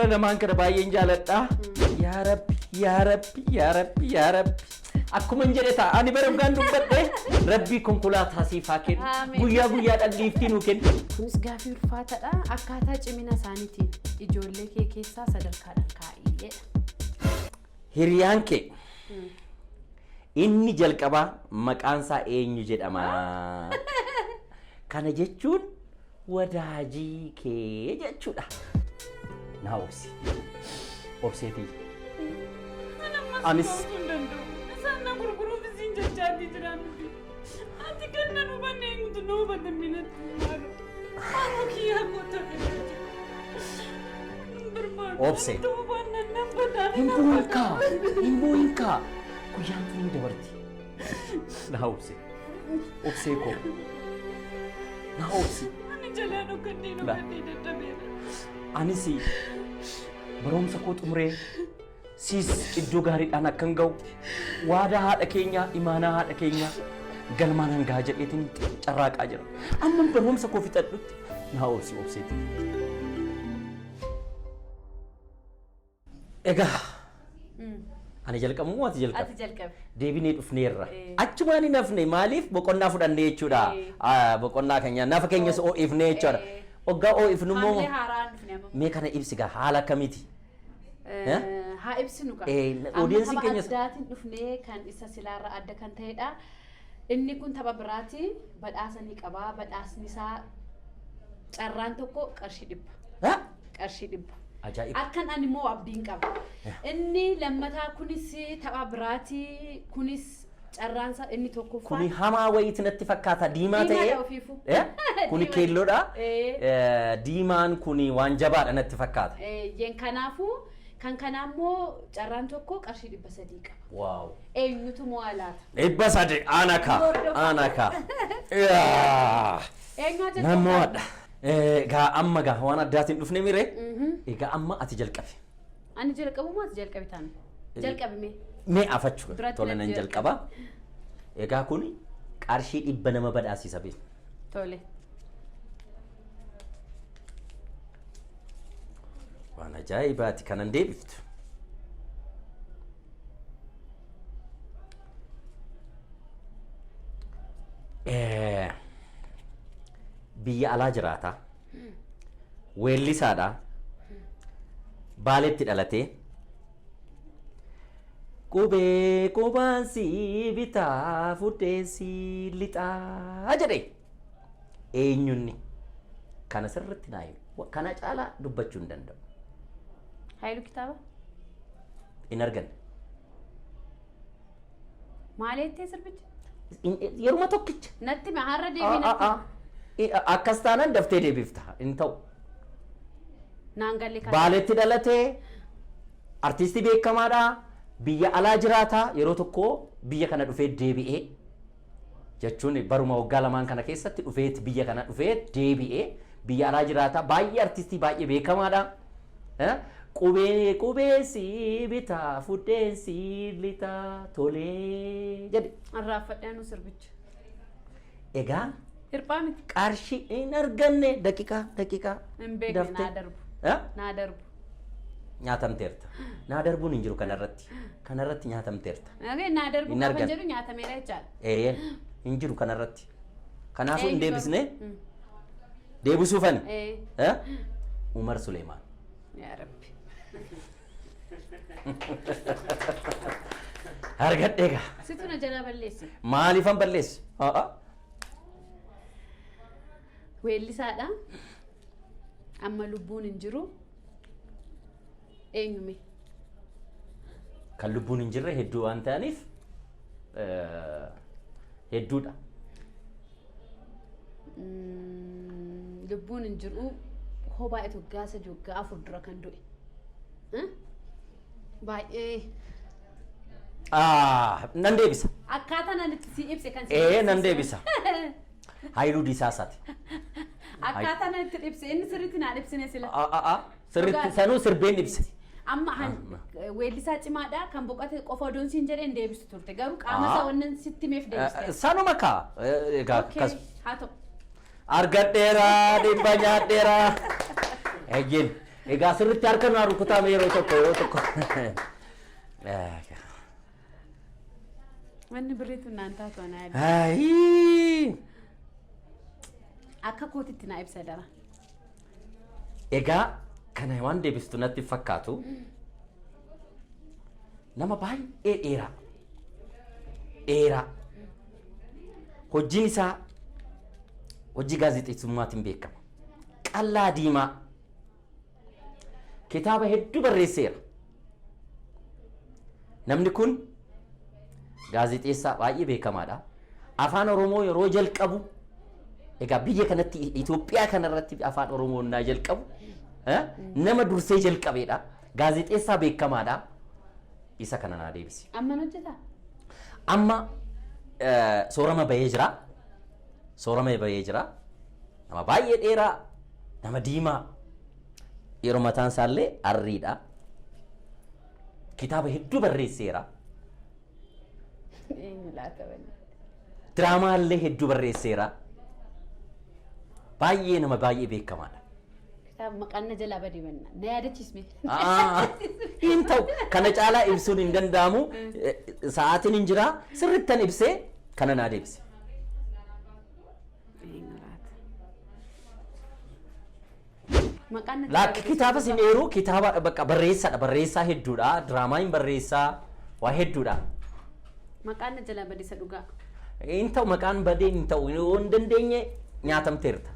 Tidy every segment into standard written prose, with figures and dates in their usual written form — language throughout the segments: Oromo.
Jara lamaan kana baay'een jaaladha. Yaa Rabbi, yaa Rabbi, yaa Rabbi, yaa Rabbi. Akkuma hin jedhe ta'a. Ani bara dhugaan dubbadhe Rabbii konkolaataa siif haa kennu. Amiin. Guyyaa guyyaadhaan liiftii nuu kennu. Kunis gaaffii ulfaataadha. Akkaataa cimina isaaniitiin ijoollee kee keessaa sadarkaadhaan kaa'iidha. Hiriyaan kee inni jalqabaa maqaan isaa eenyu jedhama? Kana jechuun wadaajii kee jechuudha. Naa obsi. Obseetii. Anis Hin danda'u. Isaan na gurguruuf isiin jechaatii jiran miti. Ati kan nan hubanne eenyutu na hubata minatti maalo. Maalo kiyyaa koo ta'e jechuudha. Obse. Ta'uu baannaan nan badaa. Hin boo'in kaa. Hin boo'in kaa. Guyyaan tun hin dabarti. Naa obsi. Obsee koo. Naa obsi. Ani jalaa dhokannee dhokannee dadhabeera. Anis barumsa koo xumuree siis iddoo gaariidhaan akkan ga'u waadaa haadha keenyaa imaanaa haadha keenyaa galmaan hangaa jedheetiin carraaqaa jira. Amma barumsa koo fixadhutti naa obsi obseeti. Egaa ani jalqabu moo ati jalqabe? Ati jalqabe. Deebinee dhufneerra. Eh. Achumaan hin hafne maaliif boqonnaa fudhannee jechuudha. Eh. Ah, Boqonnaa keenya nafa keenyas oo'ifnee jechuudha. Eh. Hoggaa oo'ifnu immoo Haamilee haaraan dhufne amma. mee kana ibsi gaa haala akkamiiti? Eh, Haa ibsinu kaa. Eh, Amma audience tapha keenyas- addaatiin dhufnee kan isa silaarra adda kan ta'edha. Inni kun tapha biraati. Badhaasa ni qaba. Badhaasni isaa carraan tokko qarshii 100. Ha? Qarshii 100. Ajaa'iba. Akkan ani immoo abdiin qaba. Inni lammataa kunis tapha biraati. Kunis carraan isaa inni tokkoffaa. Kuni hamaa wayiiti natti fakkaata diimaa Diimaadha ta'ee. ofiifuu. Eh? Kuni Diimaadha. keelloodha. Eh. Eh, Diimaan kuni waan jabaadha natti fakkaata. Yen kanaafuu kan kanaa immoo carraan tokko qarshii 300 qaba. Waaw. Eenyutu mo'a laata? 300 ana kaa. Hordofaa. Ana kaa. Yaa. Eenyu haa jalqabu? Nan mo'adha. Eh, Egaa amma gaa waan addaatiin dhufne mire. Egaa amma ati jalqabi. Ani jalqabu moo ati jalqabi taana? Jalqabi mee. Mee afachuu Duratti tole nan natti jalqaba. Egaa kun qarshii 100 nama badhaasisa beeku. Tole. Waan ajaa'ibaati kanan deebiftu. Eh, Biyya alaa jiraata. Weellisaadha. Baaletti dhalatee. Qubee qubaan si bitaa fudhee si lixaa jedhe. Eenyunni kana sirriitti naa himi. Kana caalaa dubbachuu hin danda'u. Haayiluu kitaaba? Hin arganne. Maal jettee sirbicha? Yeruma tokkicha. Natti hime har'a deebii natti hime. Akkas taanaan daftee deebifta. Hin ta'u. Naan galle kana. Baaletti dhalatee artiistii beekamaadha. Biyya alaa jiraata. Yeroo tokko biyya kana dhufee deebi'ee jechuun baruma waggaa lamaan kana keessatti dhufee biyya kana dhufee deebi'ee biyya alaa jiraata. Baay'ee artiistii baay'ee beekamaadha. Eh? Qubee qubee si bitaa fudheen si litaa tolee jedhe. Arraafadhee anuu sirbicha. Egaa Hirphaa miti. qarshii hin arganne daqiiqaa daqiiqaa. Hin beekne daftee. naa darbu. Eh? Naa darbu. Nyaatamteerta. Naa darbuun hin jiru kanarratti. Kanarratti nyaatamteerta. Okay, naa darbu Hin gaafa argan. jedhu nyaatameera jechaadha. Ee hin jiru kanarratti. Kanaafuu hin Eenyu deebisne garuu? Mm. deebisuufani. Ee, Eh? Umar Suleemaan. yaa Rabbi. Argadhee gaa. Situ na jalaa balleesse. Maaliifan balleesse? Haa. Weellisaadha. Amma lubbuun hin jiru. Eenyume? Kan lubbuun hin jirre hedduu waan ta'aniif hedduudha. Lubbuun hin jiru. Hoo baay'atu waggaa 3 waggaa 4 dura kan du'e. Eh? Baay'ee. Ah, nan deebisa. Akkaataan ani itti si ibse kan si Ee nan agarsiisu. deebisa. Haayiluu Disaasaati. Akkaataan ani itti ibse inni sirriitti naan ibsine sila. Ah, ah, ah. Sirriitti sanuu sirbeen ibse. Amma han weellisaa cimaadha kan boqote qofa odoon siin jedheen deebistu turte garuu qaama isaa wannan sitti himeef deebiste. Sanuma kaa. Egaa Okay, akkas. haa ta'u. Argadheera 100 nyaadheera. Eeyyeen. Egaa sirriitti harka nu rukutaame yeroo tokko yeroo tokko. Wanni birriitu naan taatu ana yaadu. Ayii. Akka kootitti naa ibsa dara. Egaa kana waan deebistu natti hin fakkaatu. Nama baay'ee dheeraa. Dheeraa. Hojiin isaa hojii gaazexeessummaatiin beekama. Qallaa diimaa. Kitaaba hedduu barreesseera. Namni kun gaazexeessaa baay'ee beekamaadha. Afaan Oromoo yeroo jalqabu, egaa biyya kanatti, Itoophiyaa kanarratti afaan Oromoo naa jalqabu nama dursee jalqabeedha. Gaazexeessaa beekamaadha. Isa kana naa deebisi. Amman hojjetaa? Amma soorama bahee jira. Soorama bahee jira. Nama baay'ee dheeraa, nama diimaa. Yeroo mataan isaallee arriidha. Kitaaba hedduu barreesseera. Eenyu laata banne? Diraamaallee hedduu barreesseera. Baay'ee nama baay'ee beekamaadha. Kitaaba maqaan na jalaa badee banna. Na yaadachiisme. Hin ta'u, kana caalaa ibsuun hin danda'amu. Sa'aatiin hin jira, sirrittan ibsee kana naa deebise. Eenyu laata? Maqaan na jalaa Laakki, badee. Kitaaba sin eeru, kitaaba bakka barreessaadha, barreessaa hedduudha, diraamaa hin barreessaa, waa hedduudha. Maqaan na jalaa badee isa dhugaa. Hin ta'u, maqaan badee hin ta'u, yoo hin dandeenye nyaatamteerta.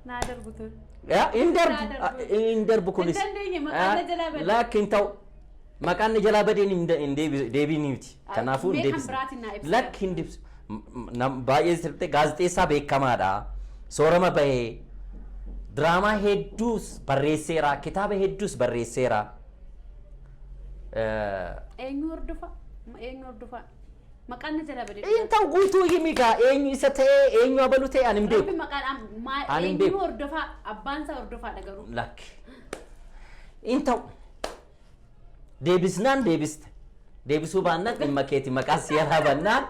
Naa darbu tun. Yaa, hin darbu, Naa darbu. hin darbu kunis. Hin dandeenye, maqaan na jalaa badee. Lakki, hin ta'u. Maqaan na jalaa badeen hin deebii miti. Kanaafuu hin Mee kan deebisne. biraatiin naa ibsi. Lakki, hin deebisu. Baay'ee sirriitti gaazexeessaa beekamaadha. Soorama bahee. Diraamaa hedduus barreesseera. Kitaaba hedduus barreesseera. Eenyu hordofa? Eenyu hordofa? Maqaan na jalaa badee. Hin ta'u, guutuu himi gaa, eenyu isa ta'ee, eenyu abalu ta'e ani hin Rabbi beeku. maqaan Ani hin eenyu beeku. hordofaa? Abbaan isaa hordofaadha garuu. Lakki. Hin ta'u. Deebisnaan deebiste. Deebisuu baannaan dhimma keeti, maqaan si jalaa bannaan,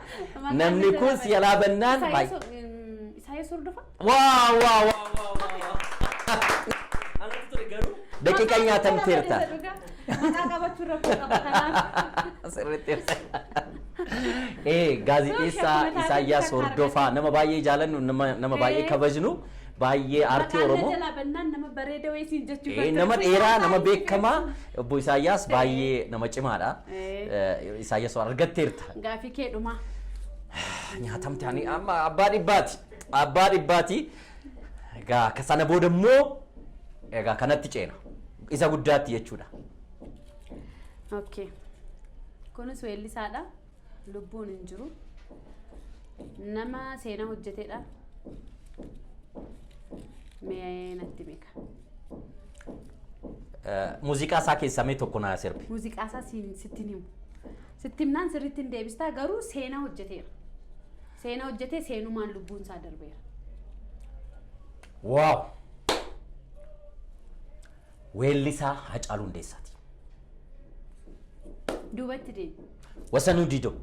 namni kun si jalaa bannaan baay'ee. Isaayyaas hordofaa? Waa waa waa waa waa. Anatu ture garuu. Daqiiqa nyaatamteerta. Maqaa qabachuu rakkoo qaba kanaaf. Sirriitti ibsa. Gaazexeessaa Isaayyaas Hordofaa, nama baay'ee jaalannu, nama baay'ee kabajnu, baay'ee aartii Maqaan na Oromoo. jalaa bannaan nama bareeda wayii siin jechuu. Nama dheeraa, nama beekamaa, obbo Isaayyaas baay'ee nama cimaadha. Isaayyaas argatteerta. Gaafii kee dhumaa. Nyaatamte, ani amma abbaa dhibbaati. Abbaa dhibbaati. Egaa akka sana booda immoo egaa kanatti ceena. Isa guddaatti jechuudha. Okay. Kunis weellisaadha. Lubbuun hin jiru. Nama seenaa hojjetedha. Mee natti beeka. Muuziqaa isaa keessaa mee tokko naa sirbi. Muuziqaa isaa sittin himu. Sitti himnaan sirriitti hin deebistaa, garuu seenaa hojjeteera. Seenaa hojjetee seenumaan lubbuun isaa darbeera. Wow! Weellisaa Hacaaluu Hundeessaati. Duubatti deemi. Wasanuu Didoo.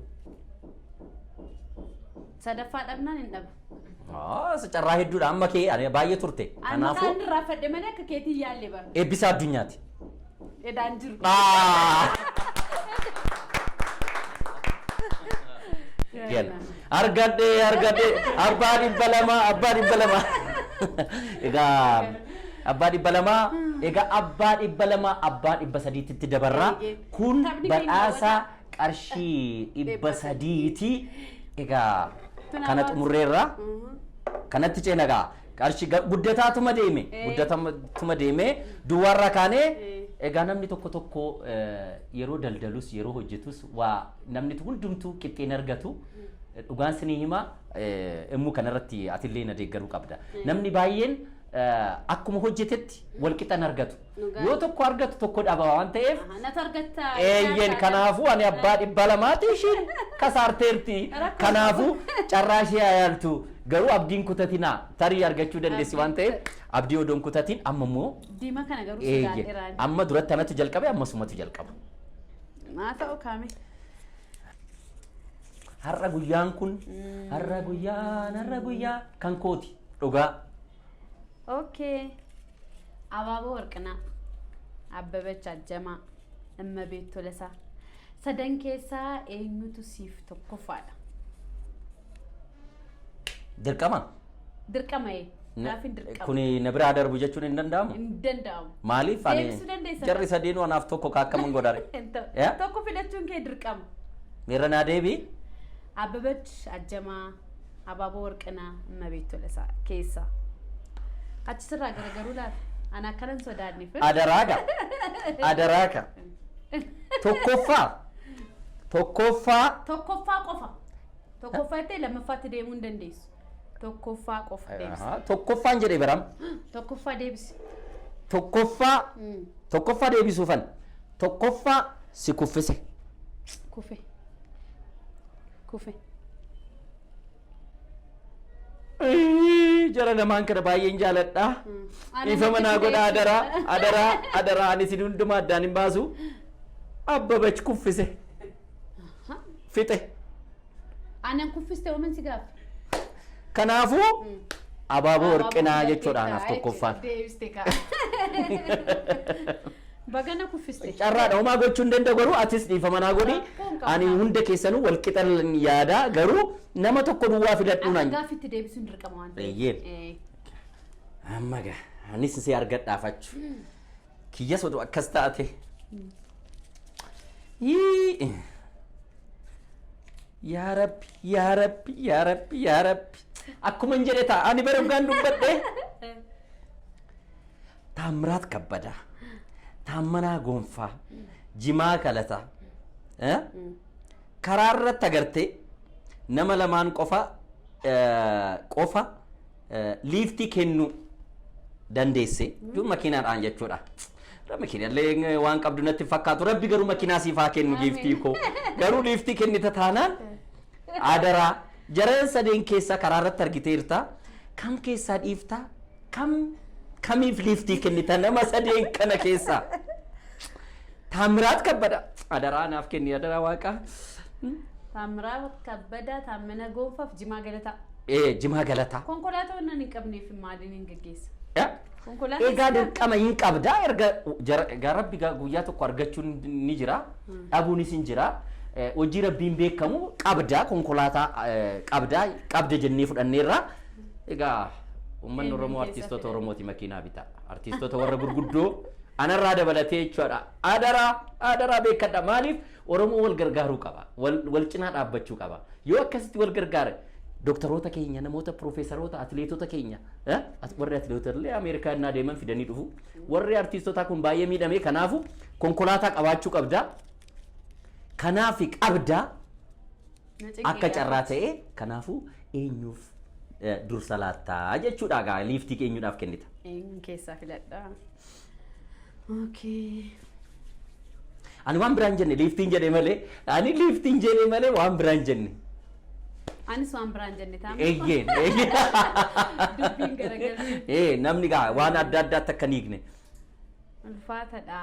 Sadaffaa dhabnaan hin dhaba. Carraa hedduudha amma kee ani baay'ee turte. Ani Kanaafuu maqaan irraa fadhe malee akka keetii yaalle bara. Eebbisaa Addunyaati. Edaan jiru. Ah! Kenna. Argadhee, argadhee, abbaa 200, abbaa 200. Egaa abbaa 200, egaa abbaa 200, abbaa 300tti dabarraa. Kun Taphni keenya badhaasa qarshii 300ti. Egaa kana xumurreerra. Kanatti ceena gaa. Qarshii guddataatuma deeme. Guddataatuma deeme. Duwwaarraa kaanee egaa namni tokko tokko yeroo daldalus, yeroo hojjetus, waa namni hundumtuu qixxeen argatu. Dhugaan sinii hima, immoo kanarratti atillee na deeggaruu qabda. Namni baay'een akkuma hojjetetti wal qixan argatu. Dhugaa. Yoo tokko argatu tokko dhaba waan ta'eef. Natu argatta. Eeyyen, kanaafuu ani abbaa 200ti, ishiin kasaarteerti. Rakkoo. Kanaafuu carraa ishee haa yaaltu. Garuu abdiin kutatinaa, tarii argachuu dandeessi waan ta'eef abdii odoon kutatiin amma immoo Diima kana garuu sodaadheeraan. Amma duratti anatu jalqabe, amma sumatu jalqaba. Maa ta'u kaame. Har'a guyyaan kun, har'a guyyaan, har'a guyyaa kan kooti dhugaa. Okay. Abaaboo Warqinaa. Abbabach Ajjamaa, Immabeet Tolasaa. Sadan keessaa eenyutu siif tokkoffaadha? Dirqama. Dirqama ee. Gaaffiin dirqama. Kuni na biraa darbu jechuun hin danda'amu. Hin danda'amu. Maaliif ani Deebisuu dandeessa. Jarri sadeenuu anaaf tokko kaakkaman godhare? Hin ta'u. Yaa? Tokko filachuun kee dirqama. Miirra naa deebii. Abbabach Ajjamaa, Abaaboo Warqinaa, Immabeet Tolasaa keessaa. Achi sirraa garagaruu laata? Ani akkanan sodaanneef. Adaraaga. Adaraaga. Tokkoffaa. Tokkoffaa. Tokkoffaa qofa. Tokkoffaa jettee lammaffaatti deemuu hin dandeessu. Tokkoffaa qofa deebisi. Ahaa, tokkoffaan jedhee baram. Tokkoffaa deebisi. Tokkoffaa. Tokkoffaa deebisuufan. Tokkoffaa si kuffise. Kufe. Kufe. Iyyi, jara lamaan kana baay'een jaaladha. Dhiifama naa godha, adaraa, adaraa, adaraa, ani isin hundumaa addaan hin baasu. Abbabach kuffise. Fixe. Anan kuffiste ooman si gaaffe. Kanaafuu Abaaboo Warqinaa jechuudha anaaf tokkoffaan. Deebiste kaa. Bagana kuffiste. Carraadha, homaa gochuu hin danda'u, garuu atis dhiifama naa godhi. Rakkoon qabu. Ani hunda keessanuu wal qixan yaada, garuu nama tokko duwwaa filadhuu Akka naan. gaaffitti deebisuun dirqama waan ta'eef. Eeyyee. Amma gaa anis si argadhaaf achu. Kiyyas oduu akkas taate. Yii. Yaa Rabbi, yaa Rabbi, yaa Rabbi, yaa Rabbi. Akkuma hin jedhe ta'a. Ani bara dhugaan dubbadhe. Taammiraat Kabbadaa, Taammanaa Gonfaa, Jimaa Galataa. Eh? Karaa irratti agartee nama lamaan qofa liiftii kennuu dandeesse. Jechuun makiinaadhaan jechuudha. Makiinallee waan qabdu natti hin fakkaatu. Rabbi garuu makiinaa siif haa kennu, giiftii koo. Garuu liiftii kennita taanaan adaraa jareen sadeen keessaa karaa irratti argiteerta. Kam keessaa dhiiftaa? Kam kamiif liiftii kennita nama sadeen kana keessaa? Taammiraat Kabbada. Adaraa naaf kenni, adaraa waaqaa. Taammiraa Kabbadaa, Taammina Gonfaaf Jimaa Galataa. Jimaa Galataa. Konkolaataa wannan hin qabneef maaliin hin geggeessa? Eh? Konkolaataa Egaa dirqama hin qabda, erga egaa Rabbi guyyaa tokko argachuun ni jira, dhabuunis hin jira. Hojii Rabbiin beekamu qabda, konkolaataa qabda, qabda jennee fudhanneerra. Egaa uummanni Eenyuun Oromoo keessa artistoota fedhan? Oromooti makiinaa bita. Artistoota warra gurguddoo anarraa dabalatee jechuudha. Adaraa, adaraa, beekadha. Maaliif? Oromoo wal gargaaruu qaba, wal cinaa dhaabbachuu qaba. Yoo akkasitti wal gargaare, dooktaroota keenya, namoota piroofeesaroota, atileetota keenya, warri atileetota illee Ameerikaa innaa deeman fidanii dhufu. Warri artiistotaa kun baay'ee miidhame. Kanaafu konkolaataa qabaachuu qabda. Kanaaf qabda akka carraa ta'e. Kanaafuu eenyuuf dursa laattaa jechuudha gaa, liiftii eenyuudhaaf kennita? Eenyuun keessaa filadha? Okay. Ani waan biraan jenne, liiftiin jedhe malee, ani liiftiin jedhe malee waan biraan jenne. Anis waan biraan jenne ta'a. Eeyyeen. Eeyyeen. Dubbiin garagalti. Namni gaa waan adda addaatti akka hin hiikne. Ulfaatadha.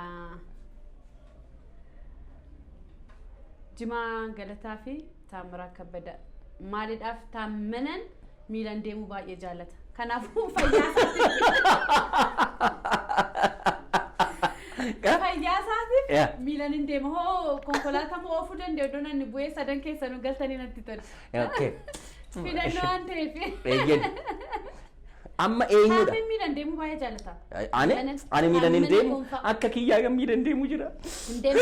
Jimaa Galataa fi Taammiraa Kabbadaa. Maaliidhaaf? Taammanan miilaan deemuu baay'ee jaallata. Kanaafuu fayyaa isaatiif miilaan hin deema. Hoo konkolaataa moo oofuu danda'u, iddoo namni bu'ee sadan keessanuu galtanii natti tole. Filannoo waan ta'eef. Eeyyeen. Amma eenyudha? Taammin miilaan deemuu baay'ee jaallata. Ani miilaan hin Taammina deemu. Gonfaa. Akka kiyyaa kan miilaan deemu jira. Hin deemu.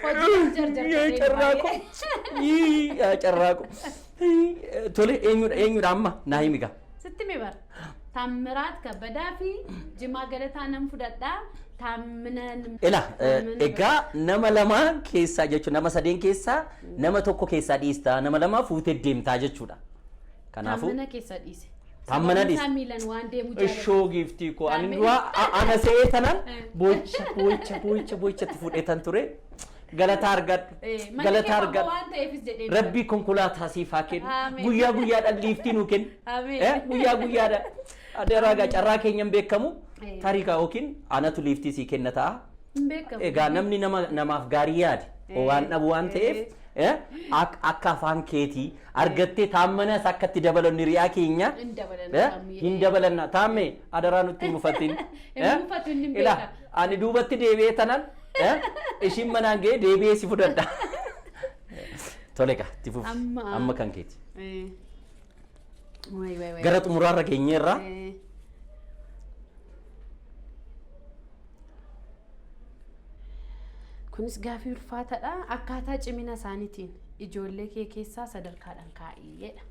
Hojii jarjartee Carraa koo. baay'ee. Carraa koo. Tole, eenyudha, eenyudha amma naa himi gaa. Sitti mi bara. Taammiraat Kabbadaa fi Jimaa Galataa nan fudhadhaa. Taamminan. Ila egaa nama lama keessaa jechuun nama sadeen keessaa nama tokko keessaa dhiistaa, nama lama fuutee deemtaa jechuudha. Kanaafuu Taammina keessaa dhiise. Taammina Sababni dhiise. isaa miilan waan deemu jaallata. Ishoo giiftii koo, ani Taammina. du'a ana se'ee tanan boo'icha boo'icha boo'icha boo'ichatti fuudhee tan ture. Galata argadhu. Manni Galata kee fagoo argadhu. waan ta'eefis jedhee. Rabbii konkolaataa siif haa kennu. Amiin. Guyyaa guyyaadhaan liiftii nuu kennu. Amiin. Guyyaa guyyaadhaan. Adeeraa egaa carraa keenya hin beekamu. Eh. Tarii yookiin anatu liiftii sii kenna ta'a. Hin beekamu. Egaa namni nama namaaf gaarii yaade waan dhabu waan ta'eef, akka afaan keetii argattee taammanas akka itti dabalannu hiriyaa keenya. Hin dabalanna, Taammee. Hin dabalanna. Taammee, adaraa nutti hin mufatin. Hin mufatu, inni hin Ila beeka. Ani duubatti deebi'ee tanan ishiin manaan ga'ee deebi'ee si fudhadha. Tole egaa itti fufi. Amma kan keeti. Wayi wayi wayi. Gara xumuraarra geenyeerra. Kunis gaafii ulfaataadha. Akkaataa cimina isaaniitiin ijoollee kee keessaa sadarkaadhaan kaa'ii jedha.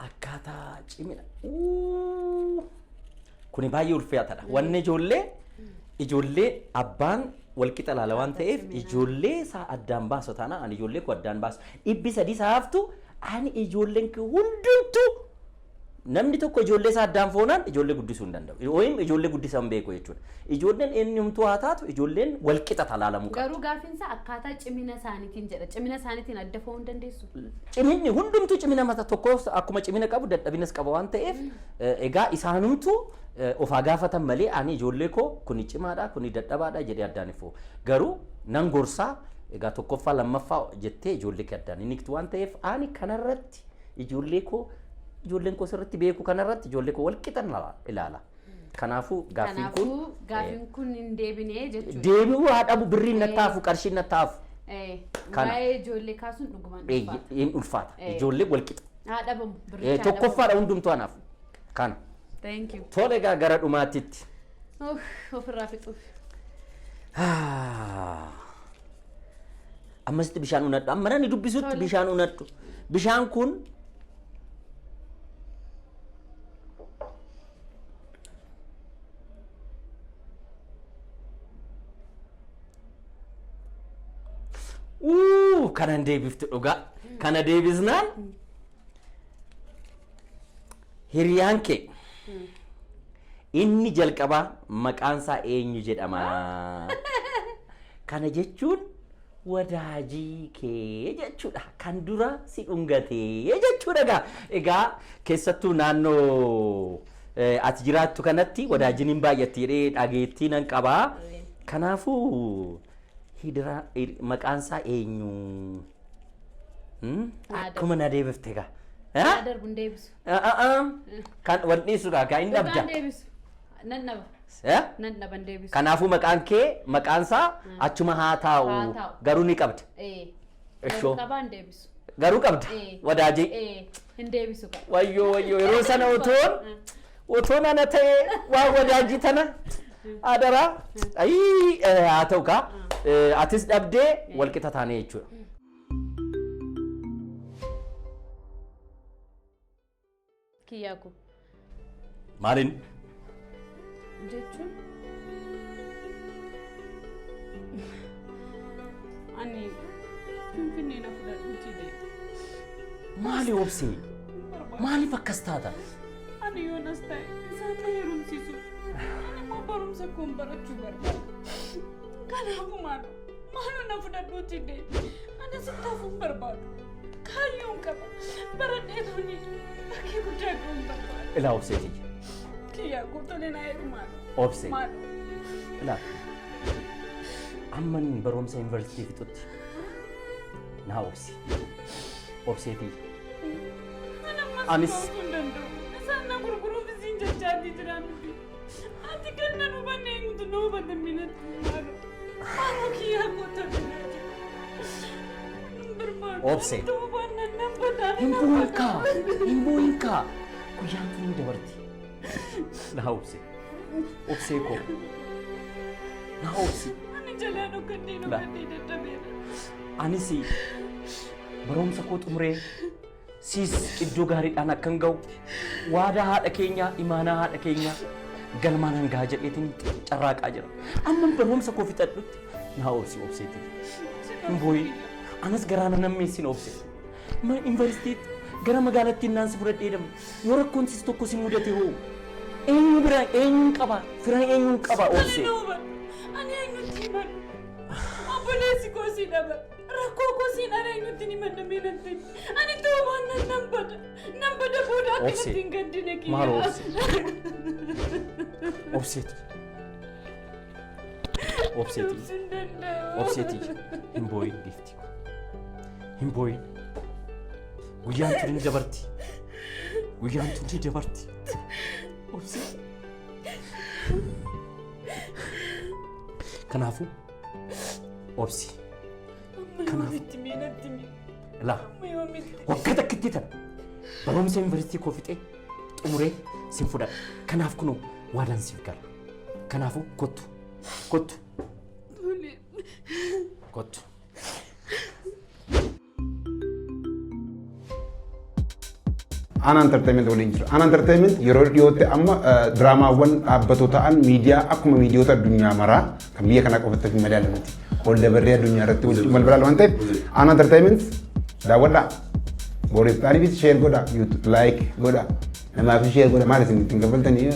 Akkaataa cimina. Uuu. Kuni baay'ee ulfaataadha. Wanni ijoollee abbaan walqixa ilaala waan ta'eef ijoollee isaa addaan baasu taanaan ani ijoollee koo addaan baasu. 300 isaa haftu ani ijoolleen kee hundumtuu namni tokko ijoollee isaa addaan foonaan ijoollee guddisuu hin danda'u. Yookiin ijoollee guddisaa hin beeku jechuudha. Ijoolleen eenyumtuu haa taatu ijoolleen walqixa talaalamuu qabu. Garuu gaafiinsa akkaataa cimina isaaniitiin jedha. Cimina isaaniitiin adda fo'uu hin dandeessu. Ciminni hundumtuu cimina mata tokko akkuma cimina qabu dadhabinas qaba waan ta'eef egaa isaanumtuu of haa gaafatan malee ani ijoollee koo kuni cimaadha kuni dadhabaadha jedhee addaan hin fo'u. Garuu nan gorsaa egaa tokkoffaa lammaffaa jettee ijoollee kee addaan hin hiiktu waan ta'eef ani kanarratti ijoollee koo ijoolleen koo sirriitti beeku kanarratti ijoollee koo wal qixan ilaala. Kanaafuu gaaffiin kun Kanaafuu gaafiin kun hin deebinee jechuudha. Deebi'uu haa dhabu birriin natti hafu qarshiin natti hafu. Kana. Waa'ee ijoollee kaasuun dhugumaan ulfaata. Hin ulfaata. Ijoollee wal qixa. Haa dhabamu. Birricha haa dhabamu. Tokkoffaadha hundumtuu anaaf. Kana. Thank you. Tole egaa gara dhumaatitti. Ofirraa fixuuf. Ammasitti bishaan unadhu. Amma namni dubbisutti Tole. bishaan unadhu. Bishaan kun Uu, kanan deebiftu dhugaa. Kana deebisnaan hiriyaan kee inni jalqabaa maqaan isaa eenyu jedhama? Kana jechuun wadaajii kee jechuudha. Kan dura si dhungatee jechuudha egaa. Egaa keessattuu naannoo ati jiraattu kanatti wadaajiin hin baay'atti jedhee dhageettii nan qabaa. Kanaafuu hidira maqaan isaa eenyu? Akkuma na deebifte egaa. Naa darbu hin deebisu. Kan wal dhiisudha gaa hin dhabda. Dhugaan deebisu. Nan dhaba. Nan dhaba hin deebisu. Kanaafuu maqaan kee maqaan isaa achuma haa taa'u Haa taa'u. garuu ni qabda. Ishoo. Garuu qabaa hin deebisu. Garuu qabda. Wadaajee. Hin deebisu qaba. Wayyoo wayyoo yeroo sana otoon ana ta'e waan wadaajii tana adaraa. Ayii haa ta'u kaa atis dhabdee walqixa taanee jechuudha. Kiyyaa koo. Maaliin? Jechuun Ani Finfinnee na fudhadhuutii deema. Maali obsee? Maaliif akkas taata? Ani yoonas ta'e isaan na heerumsiisu. Ani immoo barumsa koon barachuu barbaada. Kanaafuu maaloo maaloo na fudhadhuutii deema. Ani sitti hafuun barbaadu. Kaayyoon qaba. Baradhee tuni bakkee guddaa ga'uun barbaada. Ilaa obsee tiyya. Kiyyaa koo tolee na heeru maaloo. Obsee. Maaloo. Ilaa. Amman barumsa yuunivarsiitii fixutti naa obsi. Obsee tiyya. Ani ammas Anis- obsuu hin danda'u. Isaan na gurguruuf isiin jechaatii jiran miti. Ati kan nan hubanne eenyutu na hubata minatti maaloo. Maaloo kiyyaa koo tolee na jedhu. Nan barbaadu. Obse. Ta'uu baannaan nan badaa. Hin boo'in kaa. Hin boo'in kaa. Guyyaan tun hin dabarti. Naa obse. Obsee koo. Naa obsi. Ani jalaa dhokadhee dhokadhee dadhabeera. Anis barumsa koo xumuree siis iddoo gaariidhaan akkan ga'u waadaa haadha keenyaa imaanaa haadha keenyaa galmaan hangaa jedheetiin carraaqaa jira. Amma barumsa koo fixadhutti naa obsi obseetii. Hin boo'in. Anas garaa na nammeessin obse. Ma yuunivarsiitiitti gara magaalattiin naan si fudhadhee deema. Yoo rakkoon sis tokko si mudate hoo eenyu bira eenyuun qaba fira eenyuun qaba obse. Ani na hubadhu. Ani eenyutti himadhu? Obboleessi koo si dhaba. Rakkoo koo siin ana eenyutti himadha mee natti himi. Ani ta'uu baannaan nan bada. Nan bada booda akka Obse. natti hin gaddine kiyya. Maaloo obse. Obseeti. Obseeti. Obsuu hin danda'u. Obseeti. Hin boo'in giiftii koo. Hin boo'in. Guyyaan tun ni dabarti. Guyyaan tun ni dabarti. Obse. Kanaafuu obsi. Amma Kanaaf- yoomitti mee natti himi. Laa Amma yoomitti. waggaa takkitti tana barumsa yuunivarsiitii koo fixee xumuree sin fudhadha. Kanaaf kunoo waadaan siif gala. Kanaafuu kottu kottu Tole. kottu. Aanaa Entertainment waliin jira. Aanaa Entertainment yeroo dhiyootti amma diraamaawwan dhaabbatoo ta'an miidiyaa akkuma miidiyoota addunyaa maraa kan biyya kanaa qofatti fi madaalamti. Ol dabarree addunyaa irratti wal bira waan ta'eef Aanaa Entertainment daawwadhaa. Boris Xaaliifis share godhaa, like godhaa, namaafis share godhaa. Maal isin ittiin kaffaltanii?